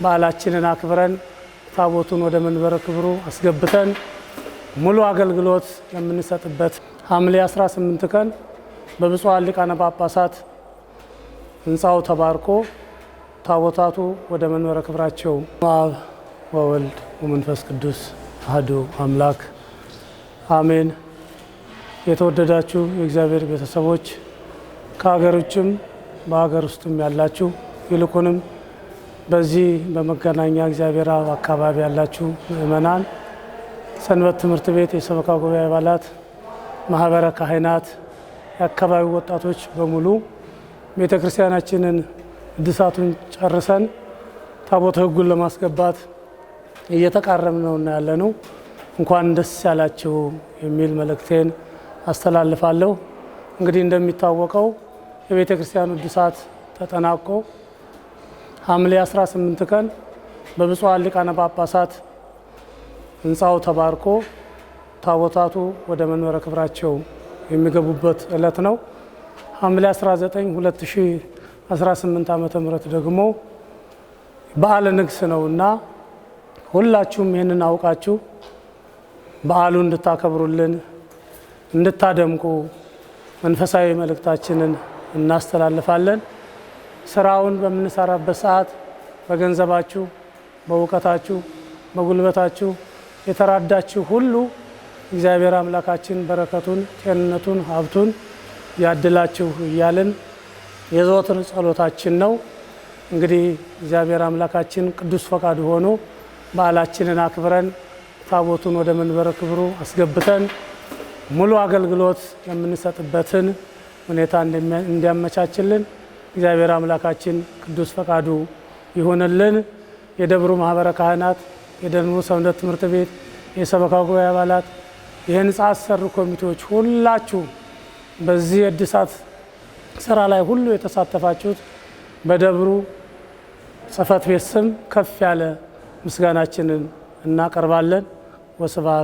በዓላችንን አክብረን ታቦቱን ወደ መንበረ ክብሩ አስገብተን ሙሉ አገልግሎት የምንሰጥበት ሐምሌ 18 ቀን በብፁዓን ሊቃነ ጳጳሳት ሕንፃው ተባርኮ ታቦታቱ ወደ መንበረ ክብራቸው። አብ ወወልድ ወመንፈስ ቅዱስ አሐዱ አምላክ አሜን። የተወደዳችሁ የእግዚአብሔር ቤተሰቦች፣ ከሀገር ውጭም በሀገር ውስጥም ያላችሁ፣ ይልቁንም በዚህ በመገናኛ እግዚአብሔር አብ አካባቢ ያላችሁ ምእመናን፣ ሰንበት ትምህርት ቤት የሰበካ ጉባኤ አባላት፣ ማህበረ ካህናት፣ የአካባቢው ወጣቶች በሙሉ፣ ቤተ ክርስቲያናችንን እድሳቱን ጨርሰን ታቦተ ሕጉን ለማስገባት እየተቃረብን ነውና ያለነው፣ እንኳን ደስ ያላችሁ የሚል መልእክቴን አስተላልፋለሁ። እንግዲህ እንደሚታወቀው የቤተ ክርስቲያኑ እድሳት ተጠናቆ ሐምሌ 18 ቀን በብፁዓን ሊቃነ ጳጳሳት ሕንፃው ተባርኮ ታቦታቱ ወደ መንበረ ክብራቸው የሚገቡበት ዕለት ነው። ሐምሌ 19 2018 ዓ.ም ደግሞ በዓለ ንግስ ነውና ሁላችሁም ይህንን አውቃችሁ በዓሉን እንድታከብሩልን፣ እንድታደምቁ መንፈሳዊ መልእክታችንን እናስተላልፋለን። ስራውን በምንሰራበት ሰዓት በገንዘባችሁ፣ በእውቀታችሁ፣ በጉልበታችሁ የተራዳችሁ ሁሉ እግዚአብሔር አምላካችን በረከቱን፣ ጤንነቱን፣ ሀብቱን ያድላችሁ እያልን የዘወትር ጸሎታችን ነው። እንግዲህ እግዚአብሔር አምላካችን ቅዱስ ፈቃዱ ሆኖ በዓላችንን አክብረን ታቦቱን ወደ መንበረ ክብሩ አስገብተን ሙሉ አገልግሎት የምንሰጥበትን ሁኔታ እንዲያመቻችልን እግዚአብሔር አምላካችን ቅዱስ ፈቃዱ ይሁንልን። የደብሩ ማህበረ ካህናት፣ የደብሩ ሰንበት ትምህርት ቤት፣ የሰበካ ጉባኤ አባላት፣ የህንፃ አሰሪ ኮሚቴዎች፣ ሁላችሁ በዚህ የእድሳት ስራ ላይ ሁሉ የተሳተፋችሁት በደብሩ ጽሕፈት ቤት ስም ከፍ ያለ ምስጋናችንን እናቀርባለን። ወስብሐት